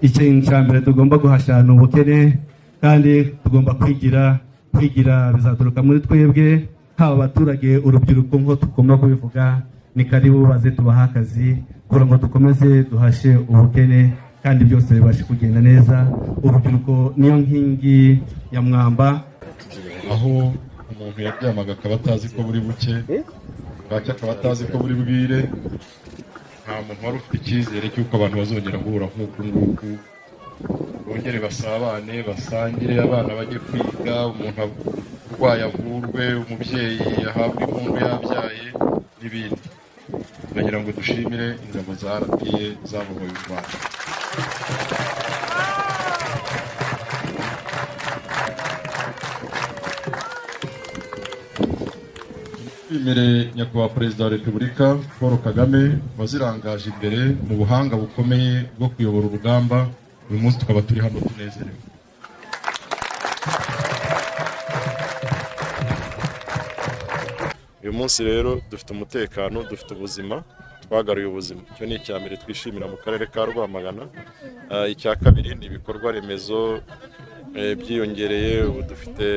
Ikintu cya mbere tugomba guhashya ni ubukene, kandi tugomba kwigira. Kwigira bizaturuka muri twebwe, haba abaturage, urubyiruko, nk'uko tugomba kubivuga. Ni karibu, baze tubahe akazi kugira ngo dukomeze duhashe ubukene kandi byose bibashe kugenda neza. Urubyiruko niyo nkingi ya mwamba. Aho umuntu yaryamaga akaba atazi ko buri buke, bwacya akaba atazi ko buri bwire, nta muntu wari ufite icyizere cy'uko abantu bazongera guhura nk'uku nguku, bongere basabane, basangire, abana bajye kwiga, umuntu urwaye avurwe, umubyeyi ahabwe impundu yabyaye n'ibindi. Ndagira ngo dushimire ingabo za RPA zabohoye u Rwanda. Dushimire Nyakubahwa Perezida wa Repubulika Paul Kagame wazirangaje imbere mu buhanga bukomeye bwo kuyobora urugamba, uyu munsi tukaba turi hano tunezerewe. Uyu munsi rero dufite umutekano, dufite ubuzima, twagaruye ubuzima. Icyo ni icya mbere twishimira mu karere ka Rwamagana. Icya kabiri ni ibikorwa remezo byiyongereye. Ubu dufite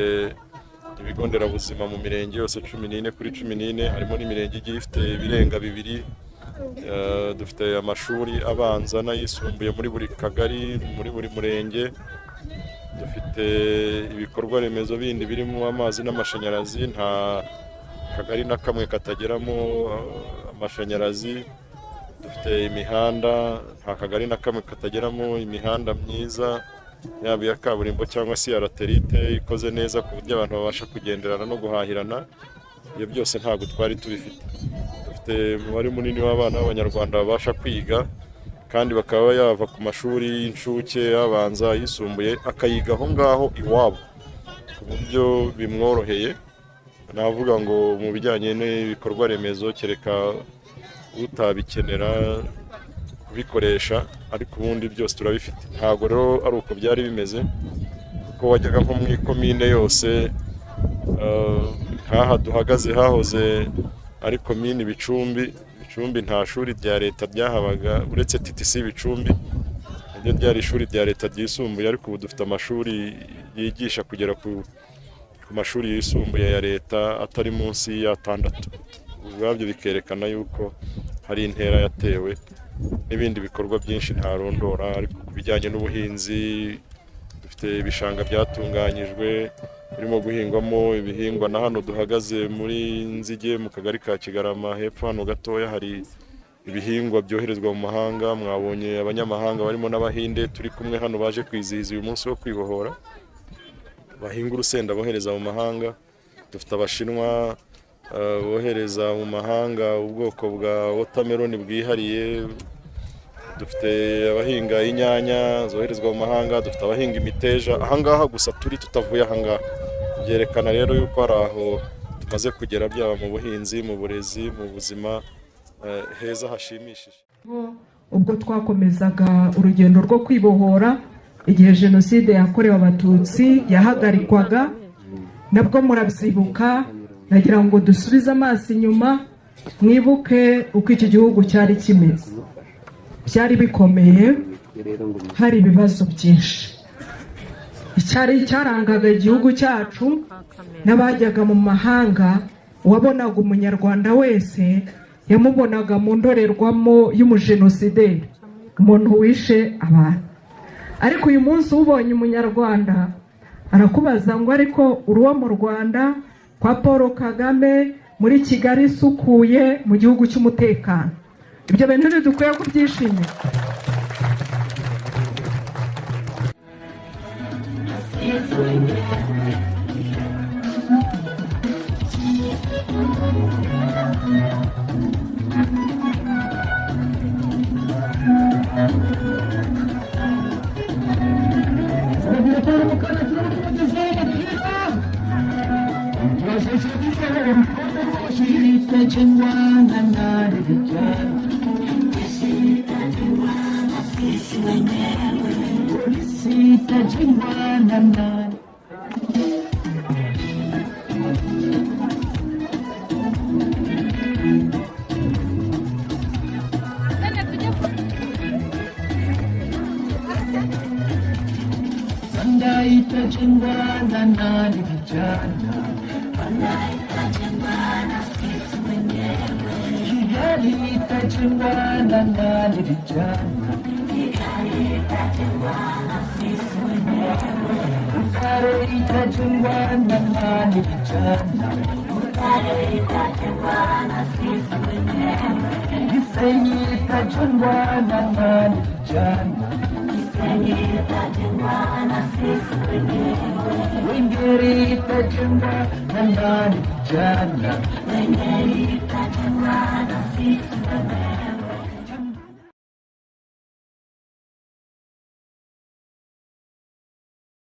ibigo nderabuzima mu mirenge yose 14 kuri 14, harimo n'imirenge igiye ifite ibirenga 2. Dufite amashuri abanza n'ayisumbuye muri buri kagari, muri buri murenge. Dufite ibikorwa remezo bindi birimo amazi n'amashanyarazi, nta kagari na kamwe katageramo amashanyarazi. Dufite imihanda, nta kagari na kamwe katageramo imihanda myiza, yaba iya kaburimbo cyangwa se iya laterite ikoze neza ku buryo abantu babasha kugenderana no guhahirana. Ibyo byose ntabwo twari tubifite. Dufite umubare munini w'abana b'Abanyarwanda babasha kwiga, kandi bakaba yava ku mashuri y'incuke, abanza, ayisumbuye, akayiga aho ngaho iwabo ku buryo bimworoheye. Navuga ngo mu bijyanye n'ibikorwa remezo, kereka utabikenera kubikoresha, ariko ubundi byose turabifite. Ntabwo rero ari uko byari bimeze, kuko wajyaga nko mu ikomine yose, nk'aha duhagaze hahoze ari komini Bicumbi. Bicumbi nta shuri rya leta ryahabaga uretse TTC Bicumbi, naryo ryari ishuri rya leta ryisumbuye, ariko ubu dufite amashuri yigisha kugera ku mashuri yisumbuye ya leta atari munsi y'atandatu. Ubwabyo bikerekana yuko hari intera yatewe n'ibindi bikorwa byinshi ntarondora. Ariko ku bijyanye n'ubuhinzi, dufite ibishanga byatunganyijwe birimo guhingwamo ibihingwa. Na hano duhagaze muri Nzige mu kagari ka Kigarama, hepfo hano gatoya, hari ibihingwa byoherezwa mu mahanga. Mwabonye abanyamahanga barimo n'Abahinde turi kumwe hano baje kwizihiza uyu munsi wo kwibohora, bahinga urusenda bohereza mu mahanga. Dufite Abashinwa bohereza mu mahanga ubwoko bwa watermelon bwihariye. Dufite abahinga inyanya zoherezwa mu mahanga, dufite abahinga imiteja ahangaha gusa turi tutavuye ahangaha. Byerekana rero yuko hari aho tumaze kugera, byaba mu buhinzi, mu burezi, mu buzima, heza hashimishije. Ubwo twakomezaga urugendo rwo kwibohora, igihe jenoside yakorewe Abatutsi yahagarikwaga, nabwo murabyibuka. Nagira ngo dusubize amaso inyuma, mwibuke uko iki gihugu cyari kimeze. Byari bikomeye, hari ibibazo byinshi. Icyari cyarangaga igihugu cyacu, n'abajyaga mu mahanga, wabonaga Umunyarwanda wese yamubonaga mu ndorerwamo y'umujenosideri, umuntu wishe abantu. Ariko uyu munsi ubonye Umunyarwanda arakubaza ngo: "Ariko uri uwo mu Rwanda kwa Paul Kagame, muri Kigali isukuye, mu gihugu cy'umutekano?" Ibyo bintu ntidukwiye kubyishimira? itajengwa na nani vijana? Kigali itajengwa na nani vijana? Butare itajengwa na nani vijana? Gisenyi itajengwa na nani vijana? Ruhengeri itajengwa na nani vijana?